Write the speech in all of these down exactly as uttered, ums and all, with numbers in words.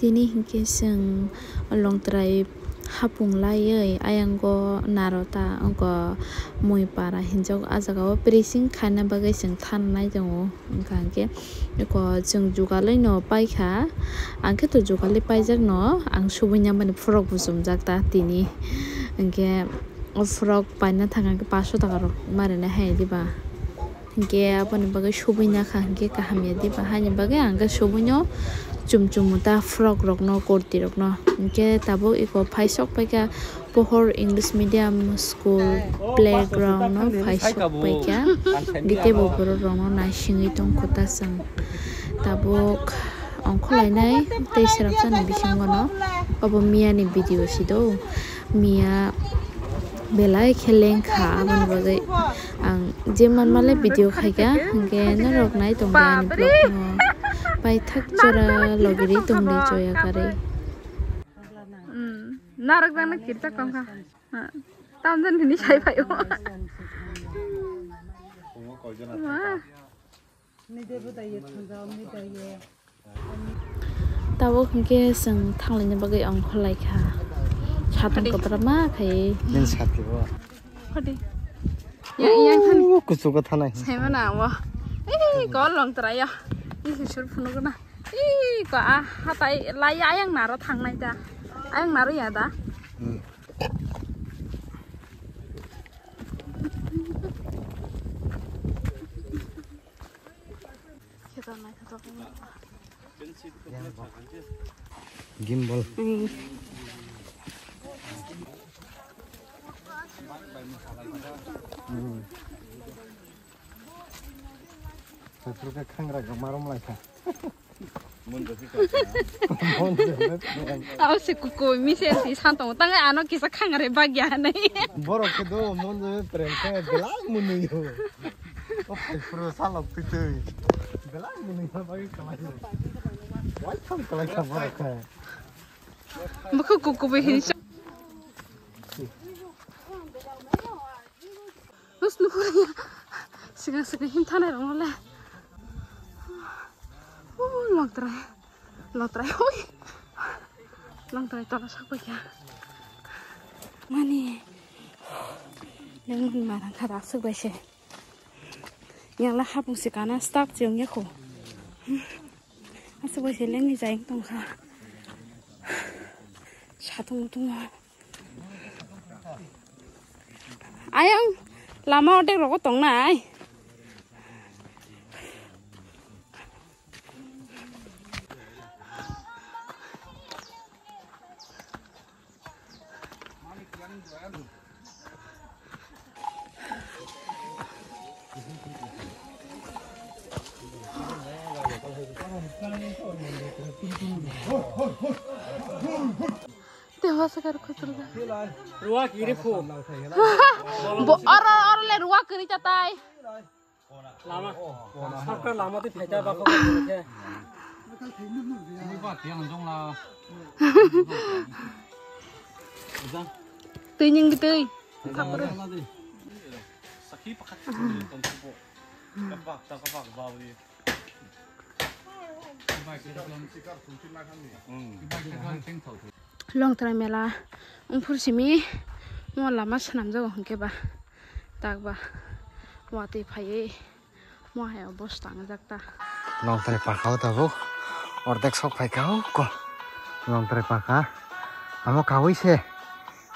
Tini hinkhe chwng Longtrai hapung laiwi ayango narota ongko mui para hinjak o jaga o pressing khaina bagwi chwng thangnai tongo. Wngkha hinkhe eko chwng jugalwi no paikha, ang khe to jugalwi paijak no, ang subui nang mani frock bo chumjak ta tini. Hinkhe o frock paina thang khe paso taka rok ma rwnai hai diba. Hinkhe aboni bagwi subui nakha hinkhe kaham ya diba, haini bagwi ang khe subui no chum chum ta frock rok no, kurti rok no. Hinkhe tabuk eko phai sok paikha Pohor English Medium School playground no phai sok paikha. Gite bo borok rok no naisingwi tongkho ta chwng. Tabuk ongkhorlainai tei srapsa ni bisingo no obo miya ni video si do. Miya belai khe lengkha, aboni bagwi ang je manmale video khaikha, hinkhe norok nai tongdi ani vlog no. Paithak jora logiri tongdi joya karwi. Hmm, narok jana kirta kongkha. Ha, tamjani hini sai phaio. Wah. Tabuk hinkhe chwng thanglaina bagwi ongkhorlaikha. Satung kwbra ma khai. Nini sati bo. Hadi. Ya, yang than. Oh, kuchugo thanai. Saimana abo. Eh, kol Longtrai ya. Ih, sur phunukna. Ih, ko a hatai lai ayang naro thangnai da. Ayang naro ya da. Hmm. Gimbal. Saiphuru khe khangra gamarom laikha. Abo se kuku misen ti san tongo. Tangai ano kisa khangre bagya nai. Borok khe do monjo prem khe belai munuyo. O phai phuru salok twi twi. Belai munuyo bagwi kalai. Wai tham kalai kha borok khe. Bukhu kuku bo hin. Nus nuhur ya. Sigang sigang him thanai rong le. Oh, Longtrai. Longtrai, oi. Longtrai tola sakbai kha. Mani. Lengmani marang kha dak sukbai se. Yang la hapung se kana stak se ong ya kho. Asukbai se lengni jai tong kha. Satung tung. Ayang lama odek rogo tongnai. Tewa sakar khuturga. Ruwa kiri phu. Bo oro oro le ruwa kiri tatai. Lama. Sakra lama ti phaita ba kho khe. Ni ba tiang jong la. Twi ning twi. Thapur. Sakhi pakhat tong bo. Kapak kapak ba wi. Longtrai mela wngphur simi mo lama swnamjago hwnkhe ba tak ba watwi phaiwi mo hai obosta wngjak ta. Longtrai pakha o tabuk ordek sok phaikha o ko Longtrai pakha amo kawi se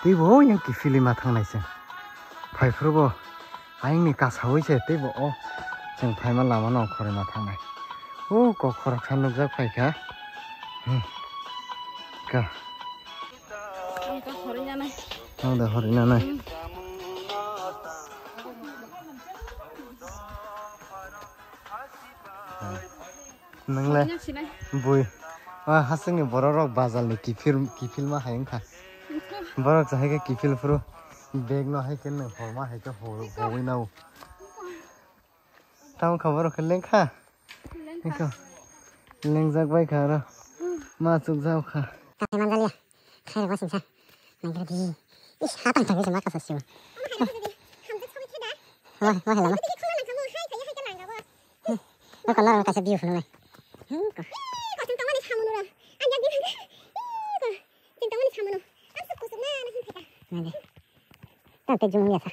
twibo yang kiphilwi ma thangnai se phaiphuru bo. Ayangni kasawi se teibo o chwng phaima lama no khorima thangnai. O kok khoroksa nukjak phaikha. Hmm. Ka. Ang da hori nanai. Nwng le bui. Ah, hasingni borok rok bazar ni kiphil, kiphil ma hai wngkha. Borok cha hai khe kiphil phuru bag no hai khe nwng horma hai khe ho-, howi nao. Tamo kha borok khe lengkha. Lengkha. Lengjak bai kha aro. Ma chukjak kha. Khairokma singsa. Naigra di. Is, ha tang tang se ma kasa siu. Wah, wah, lama. Lo kala kaisa view phunuknai. Hmm, ko. Tang pek jumung ya sa.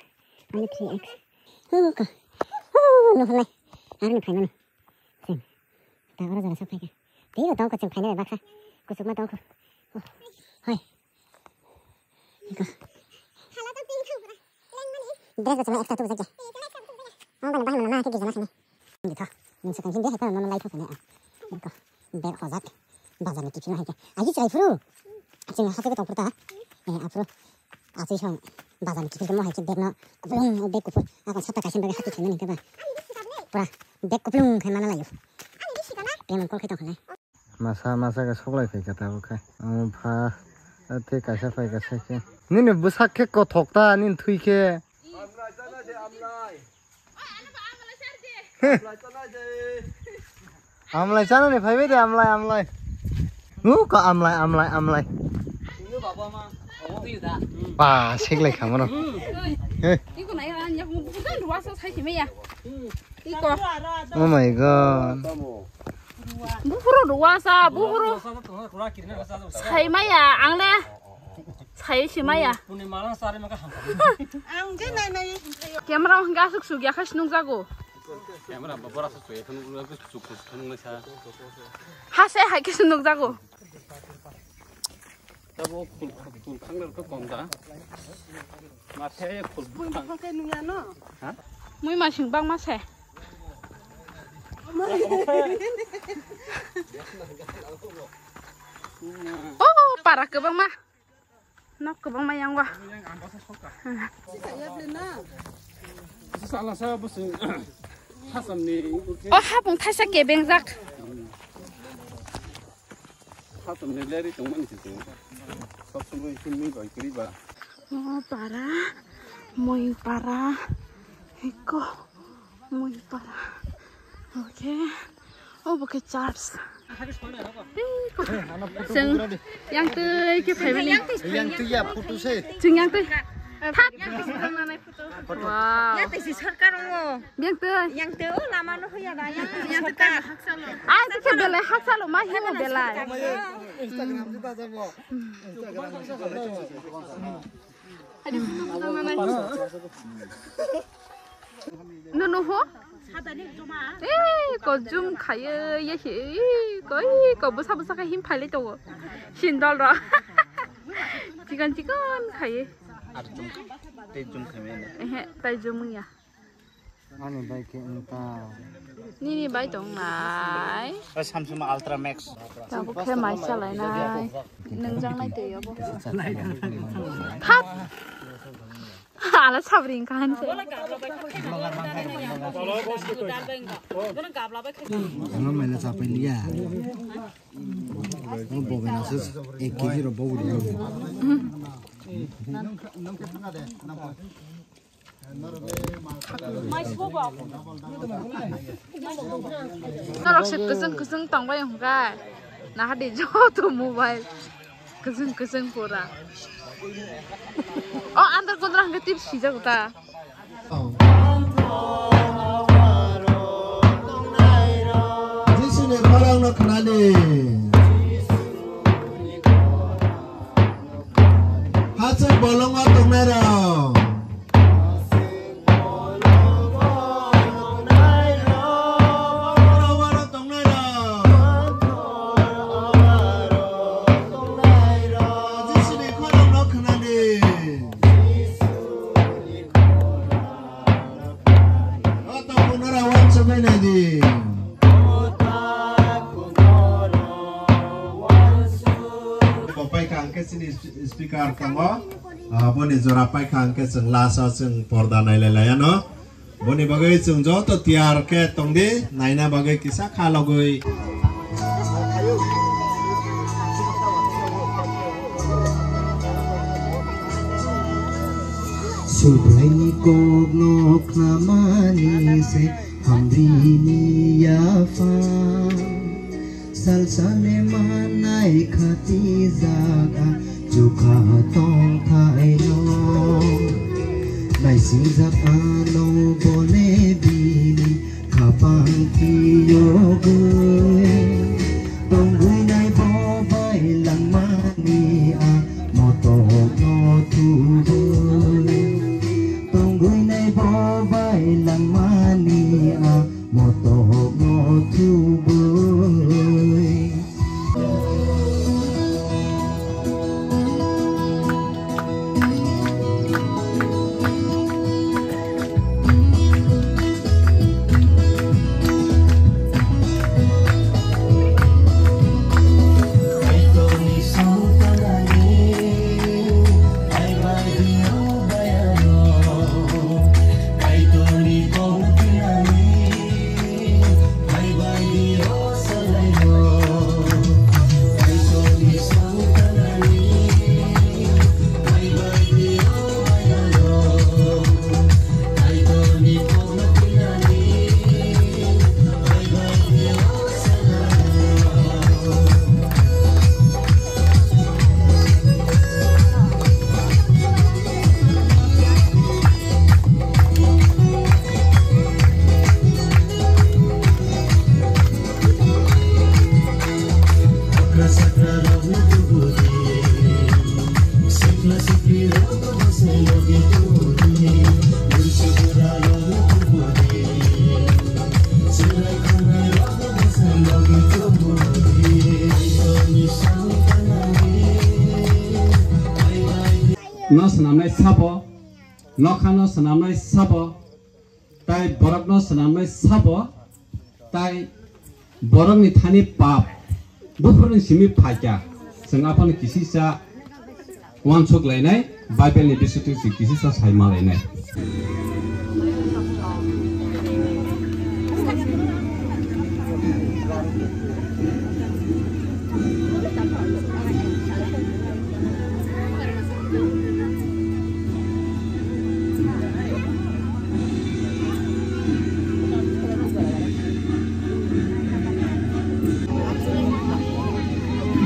Ani three X. Hu ko. Hu no halai. Arni phaimani. Sing. Ta ora jara sa phaika. Tei ro tong ko chwng phainai bakha. Kusuk ma tong ko. Hoi. Iko. Dress ko chwng extra tu bajak. Ang kan bahai mana na ke gizana sini. Gitu. Ning sekarang sini dia itu nama lai thok ni. Iko. Bag hojak. Bazar ni tiffin hai ke. Aji chai furu. Chwng hache ko tong furu ta. Eh, afuru. Asui song bazar ni kiphiltomo hai khe bag no kuplung, o bag kuphur. Akon sata kaisa bagwi hati khaimani hwnkhe ba pura bag kuplung khai mana laio. Payment call khai tong kha le. Masa masa khe soklai phai kha tabuk khai. Omo pha tei kaisa phai kaisa khe. Nini bwsak khe kothok ta nini thwi khe. Amlai chanani phaibai de, amlai, amlai. Nuka amlai, amlai, amlai. Ba, seklai khamano. He. Iko nai ran yak mu bukan dua sa sai kimia. Iko. Oh my God. Buhuru dua sa, buhuru. Sai maya, ang le. Sai si maya. Camera hingga asuk suk ya khas nung jago. Camera babora sa suya kan ulo ke suk suk kan nasa. Hase hai ke sunduk jago. Tabo khul khul khangler ko kom da. Mathe khul bang. Mui masing bang mase. Oh, para ke bang ma. Nok kwbangma yango. Sala sa bwswng hasamni. O hapung thaisa kebengjak. Hasamni leri tongmani se tong. Sob somoi himni bai kri ba. O para, moi para, eko. Muipara. Okay. Obo khe church. Chwng yang twi khe phaimani. Yang twi ya photo se. Chwng yang twi. Thak. Wow. Yang twi si sarkar wngo. Yang twi. Yang twi o lama no hoya da. Yang twi yang twi sarkar. Ai khe belai haksalo ma himo belai. Instagram juda jabo. Instagram. Nono ho? Eh, ko zoom khaye, ye he, eh, ko, eh, ko bwsa bwsa khe him phailai tongo. Sindol ro. Chikon chikon khaye. Ar zoom, tei zoom khaimani. Ehe, tai zoom ya. Ani bai khe wng ta. Nini bai tongnai. O Samsung Ultra Max. Tabuk khe mai chalainai. Nungjaknai twi obo. Hat! Ala sabri wngkha hanse. Ano maila chapai liya. Ano bogena se ek kg ro bogri. Norok se kwchwng kwchwng tongbai hwnkhai. Nahadi joto mobile kwchwng kwchwng pura. O andar kondra hwnkhe tip sijak ta. Jisuni khorang no khnani. Hachwk bolongo tongnai rok. Jisuni khorang no khnani. O tongmung no rw uansugwi nai di. Bo paikha hwnkhe chini speaker tongo. Ah, boni jora paikha hwnkhe chwng last o chwng porda nailai laiya no. Boni bagwi chwng joto tiyar khe tongdi, naina bagwi kisa kha logwi. Subraini kokno khnamani se hamrini yaphang. Salsani manai khati jaga chukha tongthaino. Naisingjak ano bole bini khapang phiyogwi. Tongwi nai bo bai langmani a motok no thugo. no swnamnai sabo, nokha no swnamnai sabo, tai borok no swnamnai sabo, tai borok ni thani pap buphurni simi phaikya, chwng aphano kisisa uansuk lainai, Bible ni bisingtwi se kisisa saima lainai.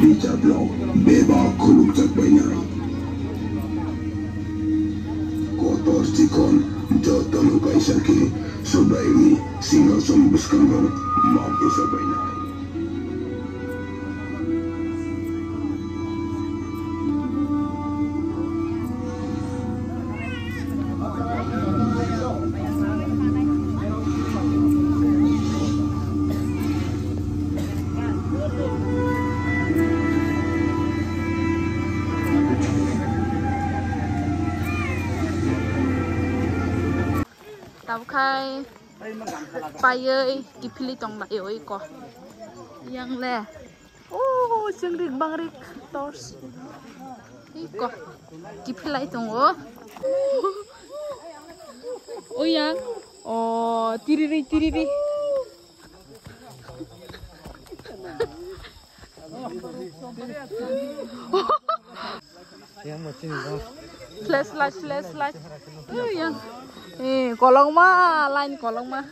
Bichaplok bebak khulukjak bainai. Kotor chikon jotono kaisa khe Subraiyungni singhason bwskango ma bwsa bainai. Tabukhe paiwi kiphilwi tonglaio iko. Yang le. Oh, chwngrik bangrik torch. Iko. Kiphilai tongo. Oh, yang. Oh, tiriri, tiriri. Flashlight, flashlight. Ui, yang. Eh, kolokma, line kolokma.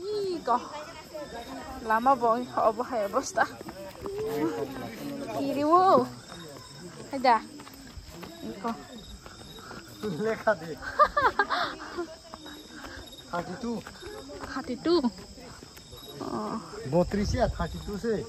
Ih, ko. Lama bo, obo hai obosta. Kiri wo. Haida. Iko. Lekha de. Thirty-two. Thirty-two. Oh. Botris ya, thirty-two se.